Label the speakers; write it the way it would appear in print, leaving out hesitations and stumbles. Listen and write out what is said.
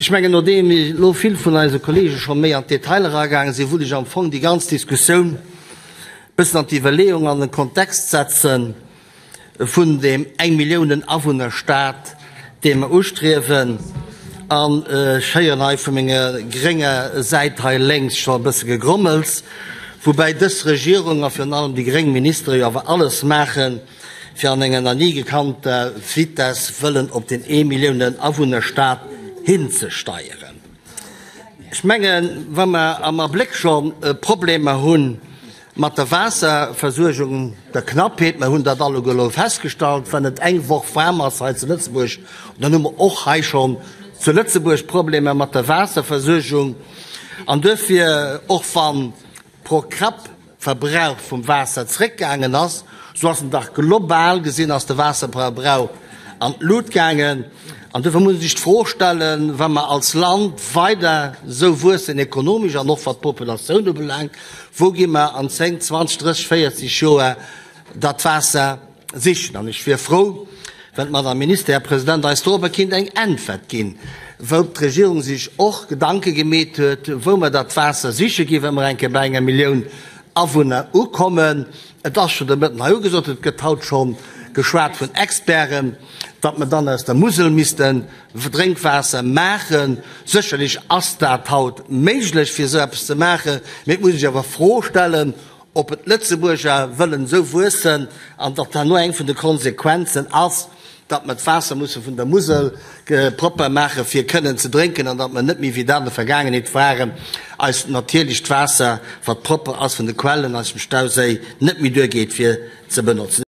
Speaker 1: Ech mengen, nodeem elo vill vun eise Kollege scho méi an d'Detailer eragaange sinn, wullt ech am Fong déi ganz Diskussioun e bëssen an d'Iwwerleeung an den Kontext setze vun deem Eng-Milliounen-Awunner-Staat, dee mer ustriewen. An ech héieren hei vu menger grénger Säit hei lénks scho e bësse Gegrommels, woubäi dës Regierung a virun allem déi gréng Ministere jo awer alles maachen, fir an enger nach ni gekannter Vitess wëllen op den Ee-Milliounen-Awunner-Staat hinzesteieren. Ech mengen, wa mer am Abléck scho Problemer hu mat der Waasserversuergung, der Knappheet, mer hunn dat alleguer elo festgestallt, wann et eng Woch waarm ass hei zu Lëtzebuerg, dann hu mer och hei schonn zu Lëtzebuerg Problemer mat der Waasserversuergung. An duerfir, och wann pro Kapp Verbrauch vum Waasser zréckgaangen ass, sou ass en dach global gesinn ass de Waasserverbrauch an d'Lut gaangen. An dofir muss ee sech d'Fro stellen, wa mer als Land weider esou wuessen ekonomesch an och wat d'Populatioun ubelaangt, wou gi mer an 10, 20, 30, 40 Joer dat Waasser Sichen. An ech wier frou, wann d'Madame Minister, Här President, eis dorobber kinnt eng Äntwert ginn, wou d'Regierung sech och Gedanke gemeet huet, wou mer dat Waasser siche ginn, wa mer eng Kéier bei enger Millioun Awunner ukommen. Et ass scho de Mëtten hei ugesot, et gëtt haut scho geschwat vun Experten, datt mer dann aus der Musel missten Drénkwaasser maachen. Sécherlech ass dat haut méiglech, fir esou eppes ze maachen, mee et muss ee sech awer d'Fro stellen, Ob et d'Lëtzebuerger wëllen esou wuessen an datt herno eng vun de Konsequenzen ass, datt mer d'Waasser musse vun der Musel propper maache fir kënnen ze drénken an datt mer net méi, wéi dat an der Vergaangenheet waren, eist natierlecht Waasser, wat propper ass vun de Quellen aus dem Stauséi, net méi duergeet fir ze benotzen.